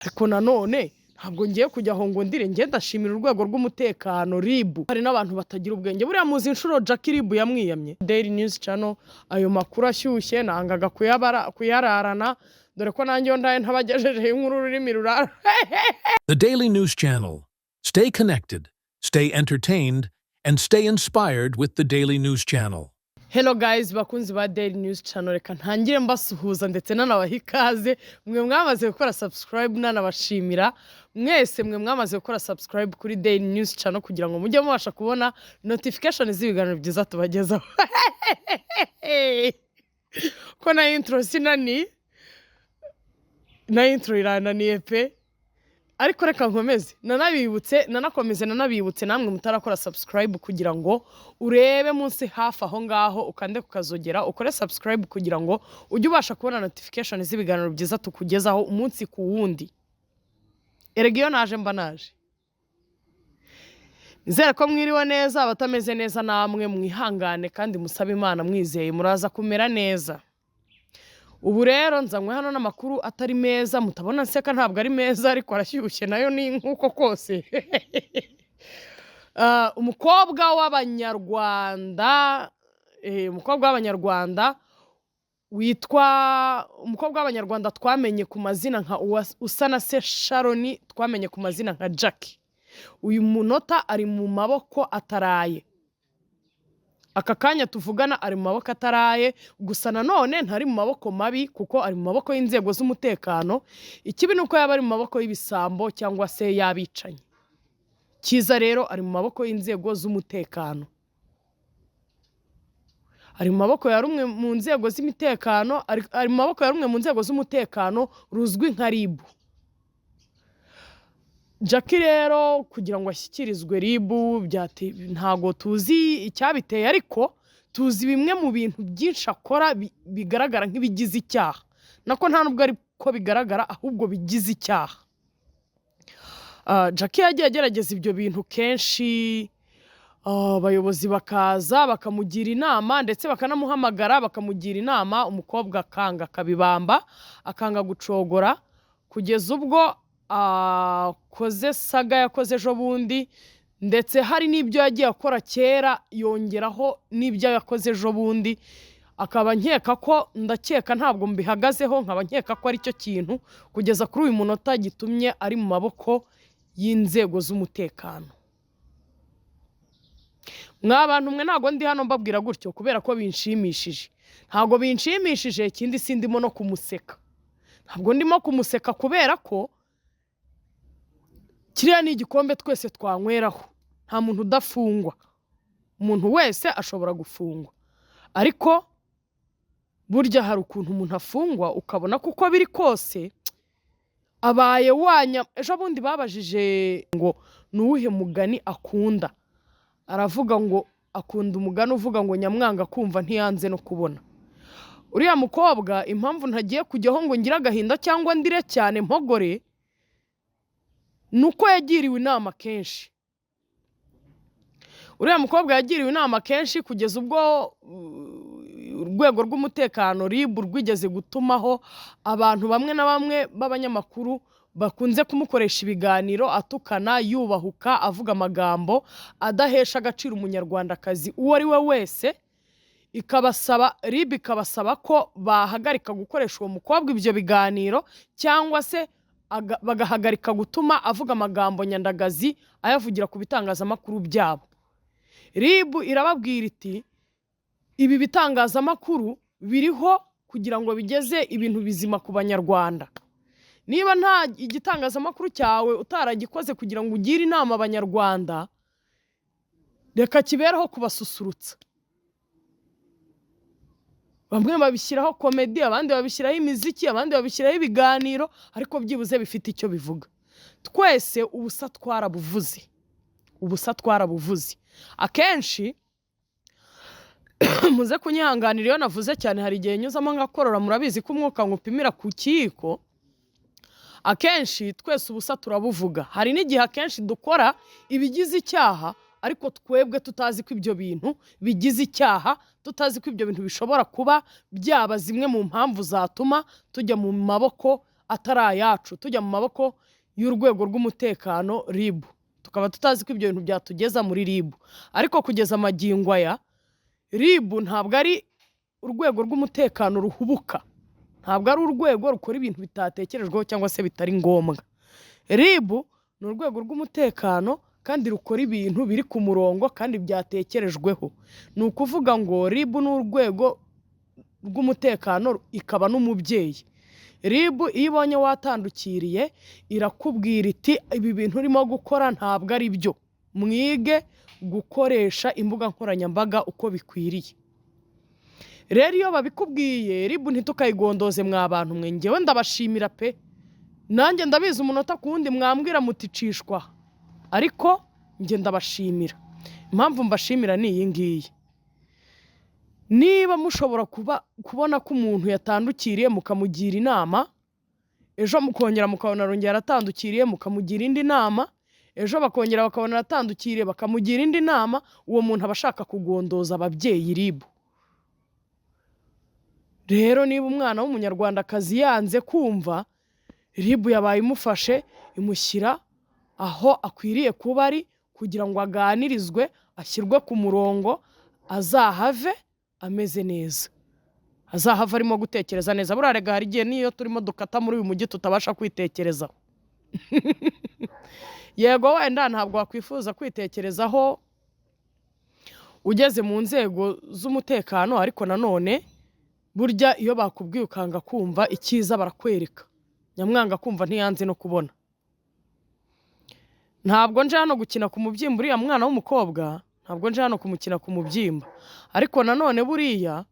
Ariko nanone ntabwo ngiye kujya aho ngo ndire. Njye ndashimira urwego rw'umutekano, RIB. Hari n'abantu batagira ubwenge. Buriya muzi inshuro Jackie RIB yamwiyamye? Daily News Channel, ayo makuru ashyushye nangaga kuyabara kuyararana, dore ko nanjye iyo ndaye ntabagejejeho inkuru ururimi rurara. The Daily News Channel. Stay connected, stay entertained, and stay inspired with the Daily News Channel. Hello guys, bakunzi ba Daily News Channel, reka ntangire mbasuhuza ndetse nanabaha ikaze mwe mwamaze gukora subscribe, nanabashimira mwese mwe mwamaze gukora subscribe kuri Daily News Channel kugira ngo mujye mubasha kubona notification z'ibiganiro byiza tubagezaho. Ko na intro sinani na intro irananiye pe, ariko reka nkomeze nanabibutse, nanakomeze nanabibutse namwe mutarakora subscribe, kugira ngo urebe munsi hafi aho ngaho, ukande kukazogera, ukore subscribe kugira ngo ujye ubasha kubona notification z'ibiganiro byiza tukugezaho umunsi ku wundi. Erega iyo naje mba naje. Nizere ko mwiriwe neza. Abatameze neza namwe mwihangane kandi musabe Imana mwizeye, muraza kumera neza. Ubu rero nzanywe hano n'amakuru atari meza. Mutabona nseka, ntabwo ari meza ariko arashyushye nayo ni nk'uko kose. Umukobwa w'Abanyarwanda, umukobwa w'Abanyarwanda witwa, umukobwa w'Abanyarwanda twamenye ku mazina nka Usanase Sharon, twamenye ku mazina nka Jackie, uyu munota ari mu maboko ataraye. Aka kanya tuvugana ari mu maboko ataraye. Gusa nanone ntari mu maboko mabi kuko ari mu maboko y'inzego z'umutekano. Ikibi ni uko yaba ari mu maboko y'ibisambo cyangwa se y'abicanyi. Cyiza rero ari mu maboko y'inzego z'umutekano, ari mu maboko ya rumwe mu nzego z'imitekano, ari mu maboko ya rumwe mu nzego z'umutekano ruzwi nka RIB. Jackie rero kugira ngo ashyikirizwe RIB ntago tuzi icyabiteye, ariko tuzi bimwe mu bintu byinshi akora bigaragara nk'ibigize icyaha. Nako nta nubwo ari ko bigaragara, ahubwo bigize icyaha. Jackie yagiye agerageza ibyo bintu kenshi, abayobozi bakaza bakamugira inama, ndetse bakanamuhamagara bakamugira inama, umukobwa akanga akabibamba, akanga gucogora, kugeza ubwo akoze saga yakoze ejo bundi. Ndetse hari n'ibyo yagiye akora kera, yongeraho n'ibyo yakoze ejo bundi. Akaba nkeka ko, ndakeka, ntabwo mbihagazeho, nkaba nkeka ko aricyo kintu kugeza kuri uyu munota gitumye ari mu maboko y'inzego z'umutekano. Mwa bantu mwe, ntabwo ndi hano mbabwira gutyo kubera ko binshimishije, ntabwo binshimishije. Ikindi, sindimo no kumuseka, ntabwo ndimo kumuseka, kubera ko kiriya ni igikombe twese twanyweraho. Nta muntu udafungwa, umuntu wese ashobora gufungwa, ariko burya hari ukuntu umuntu afungwa ukabona ko uko biri kose abaye wanya. Ejo bundi babajije ngo ni uwuhe mugani akunda, aravuga ngo akunda umugani uvuga ngo "Nyamwanga kumva ntiyanze no kubona." Uriya mukobwa, impamvu ntagiye kujyaho ngo ngire agahinda cyangwa ndire cyane mpogore, ni uko yagiriwe inama kenshi. Uriya mukobwa yagiriwe inama kenshi kugeza ubwo urwego rw'umutekano RIB rwigeze gutumaho abantu bamwe na bamwe b'abanyamakuru bakunze kumukoresha ibiganiro atukana, yubahuka, avuga amagambo adahesha agaciro Umunyarwandakazi uwo ari we wese. Ikabasaba, RIB ikabasaba ko bahagarika gukoresha uwo mukobwa ibyo biganiro, cyangwa se bagahagarika gutuma avuga amagambo nyandagazi ayavugira ku bitangazamakuru byabo. RIB irababwira iti: "Ibi bitangazamakuru biriho kugira ngo bigeze ibintu bizima ku Banyarwanda. Niba nta igitangazamakuru cyawe utaragikoze kugira ngo ugire inama Abanyarwanda, reka kibereho kubasusurutsa." Bamwe babishyiraho comedy, abandi babishyiraho imiziki, abandi babishyiraho ibiganiro, ariko byibuze bifite icyo bivuga. Twese ubusa twarabuvuze, ubusa twarabuvuze akenshi. Muze kunyihanganira iyo navuze cyane, hari igihe nyuzamo ngakorora. Murabizi ko umwuka ngupimira ku kiyiko. Akenshi twese ubusa turabuvuga. Hari n'igihe akenshi dukora ibigize icyaha, ariko twebwe tutazi ko ibyo bintu bigize icyaha, tutazi ko ibyo bintu bishobora kuba byaba zimwe mu mpamvu zatuma tujya mu maboko. atari ayacu, tujya mu maboko y'urwego rw'umutekano RIB, tukaba tutazi ko ibyo bintu byatugeza muri RIB. Ariko kugeza magingo aya RIB ntabwo ari urwego rw'umutekano ruhubuka, ntabwo ari urwego rukora ibintu bitatekerejweho cyangwa se bitari ngombwa. RIB ni urwego rw'umutekano kandi rukora ibintu biri ku murongo kandi byatekerejweho. Ni ukuvuga ngo RIB ni urwego rw'umutekano ikaba n'umubyeyi. RIB iyo ibonye watandukiriye irakubwira iti ibi bintu urimo gukora ntabwo ari byo, mwige gukoresha imbuga nkoranyambaga uko bikwiriye. Rero iyo babikubwiye RIB ntitukayigondoze mwa bantu mwe, njyewe ndabashimira pe, nanjye ndabizi umunota ku wundi mwambwira muti cishwa, ariko njye ndabashimira. Impamvu mbashimira ni iyi ngiyi: niba mushobora kubona ko umuntu yatandukiriye mukamugira inama, ejo mukongera mukabona arongera aratandukiriye mukamugira indi nama, ejo bakongera bakabona aratandukiriye bakamugira indi nama, uwo muntu aba ashaka kugondoza ababyeyi RIB. Rero niba umwana w'umunyarwandakazi yanze kumva, RIB yabaye imufashe imushyira aho akwiriye kuba ari kugira ngo aganirizwe, ashyirwe ku murongo, azahave ameze neza, azahave arimo gutekereza neza. Buriya rega hari igihe n'iyo turimo dukata muri uyu mujyi tutabasha kwitekerezaho. Yego wenda ntabwo wakwifuza kwitekerezaho ugeze mu nzego z'umutekano, ariko nanone burya iyo bakubwiye ukanga kumva icyiza barakwereka, nyamwanga kumva ntiyanze no kubona. Ntabwo nje hano gukina ku mubyimba uriya mwana w'umukobwa, ntabwo nje hano kumukina ku mubyimba, ariko nanone buriya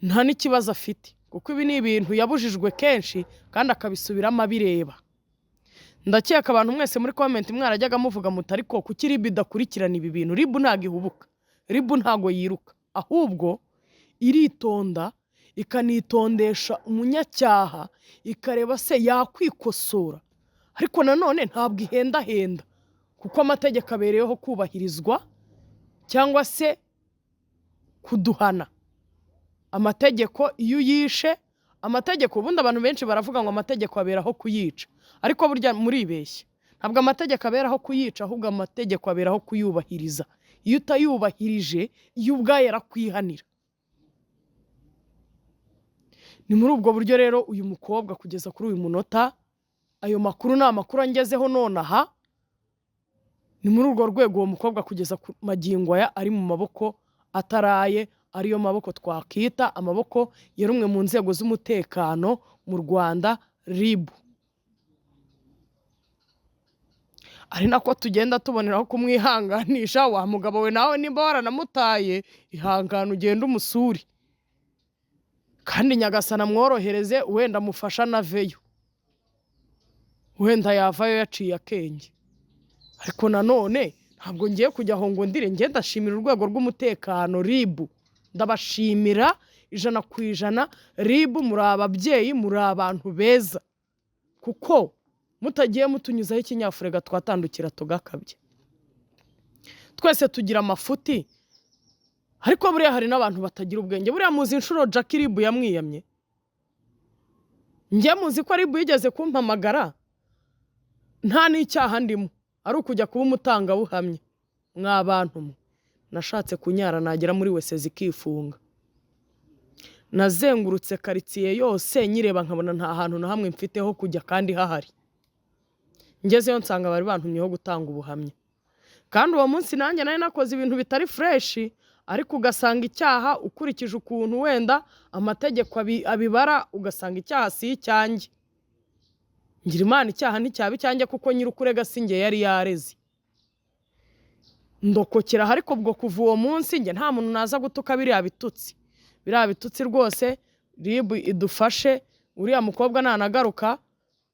nta n'ikibazo afite, kuko ibi ni ibintu yabujijwe kenshi kandi akabisubiramo abireba. Ndakeka abantu mwese muri comment mwarajyaga muvuga muti ariko kuki RIB idakurikirana ibi bintu? RIB ntabwo ihubuka, RIB ntabwo yiruka, ahubwo iritonda ikanitondesha umunyacyaha, ikareba se yakwikosora, ariko nanone ntabwo ihendahenda, kuko amategeko abereyeho kubahirizwa cyangwa se kuduhana. Amategeko iyo uyishe, amategeko ubundi abantu benshi baravuga ngo amategeko aberaho kuyica, ariko burya muribeshya, ntabwo amategeko aberaho kuyica, ahubwo amategeko aberaho kuyubahiriza. Iyo utayubahirije iyo ubwayo arakwihanira. Ni muri ubwo buryo rero uyu mukobwa kugeza kuri uyu munota, ayo makuru ni amakuru angezeho nonaha, ni muri urwo rwego uwo mukobwa kugeza ku magingo aya ari mu maboko ataraye, ariyo maboko twakita amaboko ya rumwe mu nzego z'umutekano mu Rwanda RIB. Ari nako tugenda tuboneraho kumwihanganisha, wa mugabo we nawe nimba waranamutaye ihangane ugende umusure, kandi Nyagasani amworohereze, wenda amufasha anaveyo, wenda yavayo yaciye akenge. Ariko nanone ntabwo ngiye kujya aho ngo ndire, njye ndashimira urwego rw'umutekano RIB, ndabashimira 100%. RIB muri ababyeyi, muri abantu beza, kuko mutagiye mutunyuzaho ikinyafurega twatandukira tugakabya. Twese tugira amafuti, ariko buriya hari n'abantu batagira ubwenge. Buriya muzi inshuro Jackie RIB yamwiyamye? Njye muzi ko RIB yigeze kumpamagara nta n'icyaha ndimo, ari ukujya kuba umutangabuhamya. Mwa bantu mwe, nashatse kunyara nagera muri wese zikifunga. Nazengurutse karitsiye yose nyireba nkabona nta hantu na hamwe mfite ho kujya kandi hahari. Ngezeyo nsanga bari bantumyeho gutanga ubuhamya, kandi uwo munsi nanjye nari nakoze ibintu bitari fresh, ariko ugasanga icyaha ukurikije ukuntu wenda amategeko abibara, ugasanga icyaha si icyanjye. Ngira Imana icyaha nticyaba icyanjye kuko nyir'ukurega si njye yari yareze. Ndokokera ariko ubwo kuva uwo munsi njye nta muntu naza gutuka biriya bitutsi. Biriya bitutsi rwose RIB idufashe, uriya mukobwa nanagaruka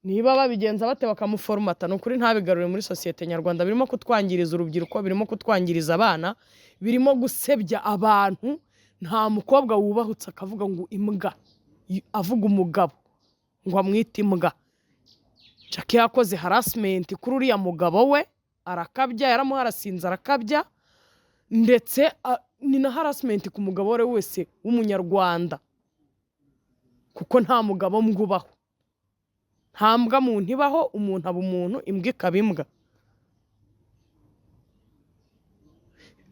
niba babigenza bate bakamuforomata, ni ukuri ntabigarure muri sosiyete nyarwanda. Birimo kutwangiriza urubyiruko, birimo kutwangiriza abana, birimo gusebya abantu. Nta mukobwa wubahutse akavuga ngo imbwa, avuga umugabo ngo amwite imbwa. Jackie yakoze harassment kuri uriya mugabo we, arakabya, yaramuharasinze arakabya, ndetse ni na harassment ku mugabo uwo ari we wese w'umunyarwanda, kuko nta mugabo mbwa ubaho. Nta mbwa muntu ibaho, umuntu aba umuntu, imbwa ikaba imbwa.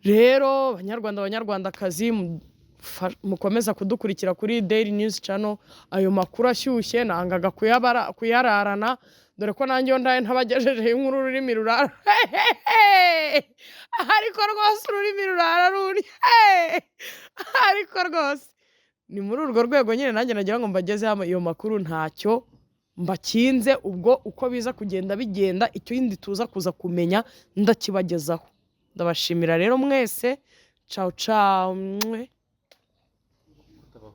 Rero banyarwanda, banyarwandakazi, mukomeza kudukurikira kuri Daily News Channel, ayo makuru ashyushye nangaga kuyararana, dore ko nanjye iyo ndaye ntabagejejeho inkuru ururimi rurara, ariko rwose ururimi rurara ruri, ariko rwose ni muri urwo rwego nyine nanjye nagira ngo mbagezeho iyo makuru, ntacyo mbakinze. Ubwo uko biza kugenda bigenda, icyo yindi tuza kuza kumenya ndakibagezaho. Ndabashimira rero mwese, ciao ciao, mwe.